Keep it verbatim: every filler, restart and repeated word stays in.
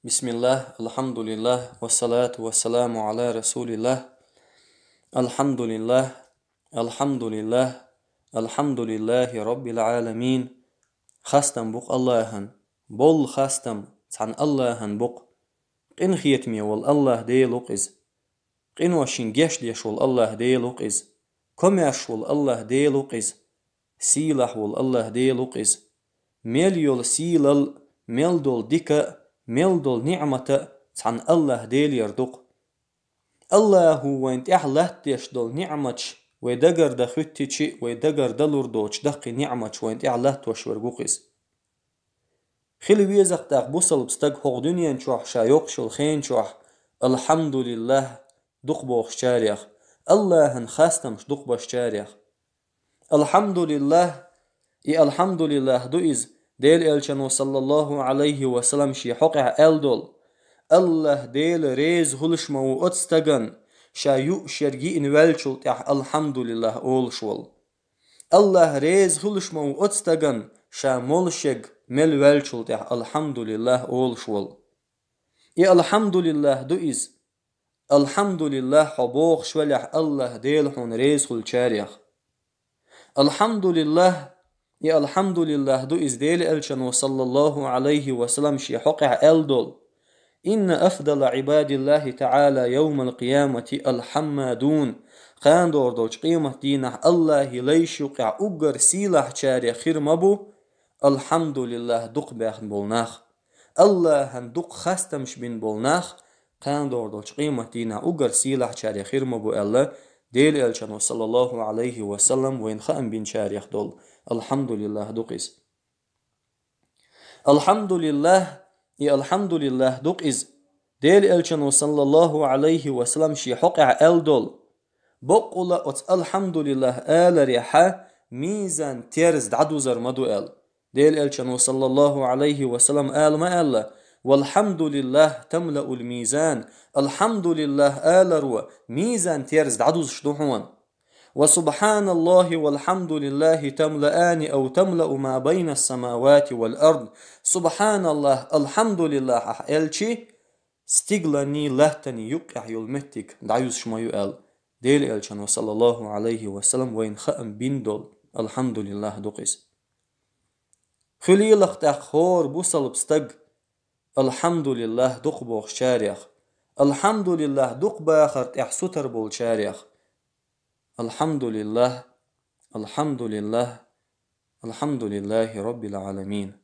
بسم الله، الحمد لله، والصلاة والسلام على رسول الله. الحمد لله، الحمد لله، الحمد لله رب العالمين. Хастам бу-кх Аллахӏан, болу хастам цхьана Аллахӏан бу-кх. Къинхетаме волу Аллахӏ Дела ву-кх иза. Къиношна гечдеш волу Аллахӏ Дела ву-кх иза. Комаьрша волу Аллахӏ Дела ву-кх иза. Сийлахь волу Аллахӏ Дела ву-кх иза. Мел йолу сийлалла, мел долу дика, мел долу ниъмата цхьана Аллахӏ Делера ду-кх. Аллахӏа вайна тӀехь латтадеш долу ниъматаш вай дагардан хӀуьттичи, вай дагардан лур доцу даккхий ниъматаш вайна тӀехь латтош верг ву-кх иза. Хила веза-кх тӀаккха бусалба стаг хӀокху дуьнен чохь ша йоккхуш йолу хен чохь «Алхьамдулиллахь» дукха бохучарех, Аллахӏан хастамаш дукха башчарех. «Алхьамдулиллахь», и «Алхьамдулиллахь» ду иза, Делан Элчано, саллаллаху Ӏалайхи ва саллам, шен хьокъехь аьлла долу: «Аллахӏ Дела реза хуьлуш ма ву оцу стагана, ша юуш ерг йиъна ваьллачул тӀаьхьа „Алхьамдулиллахь“ олуш волу. Аллахӏ реза хуьлуш ма ву оцу стагана, ша молуш ерг мел ваьллачул тӀаьхьа „Алхьамдулиллахь“ олуш волу». И «Алхьамдулиллахь» ду иза. «Алхьамдулиллахь» хьо бохуш велахь, Аллахӏ Дела хьуна реза хуьлучарех. «Алхьамдулиллахь», и «Алхьамдулиллахь» ду иза, Делан Элчано, саллаллаху Ӏалайхи ва саллам, шен хьокъехь аьлла долу: «Инна афдала Ӏибадиллахи таӀала йовмал къиямати алхьаммадун». Кхана догӀур долчу къематдийнахь Аллахӏан лайш юккъехь уггар сийлахьчарех хир ма бу «Алхьамдулиллахь» дукха баьхна болу нах. Аллахӏан дукха хастамаш бина болу нах кхана догӀур долчу къематдийнахь уггар сийлахьчарех хир ма бу аьлла, Делан Элчано, саллаллаху Ӏалайхи ва саллам, вайна хаам бинчарех долу. «Алхьамдулиллахь» ду-кх иза. «Алхьамдулиллахь», и «Алхьамдулиллахь» ду-кх иза, Делан Элчано, саллаллаху Ӏалайхи ва саллам, шен хьокъехь аьлла долу. Баккъала оцу «Алхьамдулиллахь» аларехьа мизан терза дӀадузар ма ду аьлла. Делан Элчано, саллаллаху Ӏалайхи ва саллам, ала ма аьлла: «Валхьамдулиллахь тамлаул мизан». «Алхьамдулиллахь» аларо мизан терза дӀадузуш ду хьуна. «Ва субхьаналлахи валхьамдулиллахи тамлаани ав тамлау ма байна ас-самавати вал ард». «Субхьаналлахь», «Алхьамдулиллахь» ахь аьлчи, стигланний, латтаний юккъехь йолу меттиг дӀаюзуш ма ю аьлла, Делан Элчано, саллаллаху Ӏалайхи ва саллам, вайна хаам бина долу. «Алхьамдулиллахь» ду-кх иза. Хуьлийла-кх тӀаккха хӀора бусалба стаг «Алхьамдулиллахь» дукха бохучарех, «Алхьамдулиллахь» дукха бахар тӀехь сутара болчарех. «Алхьамдулиллахь, алхьамдулиллахь, алхьамдулиллахи роббил Ӏаламин».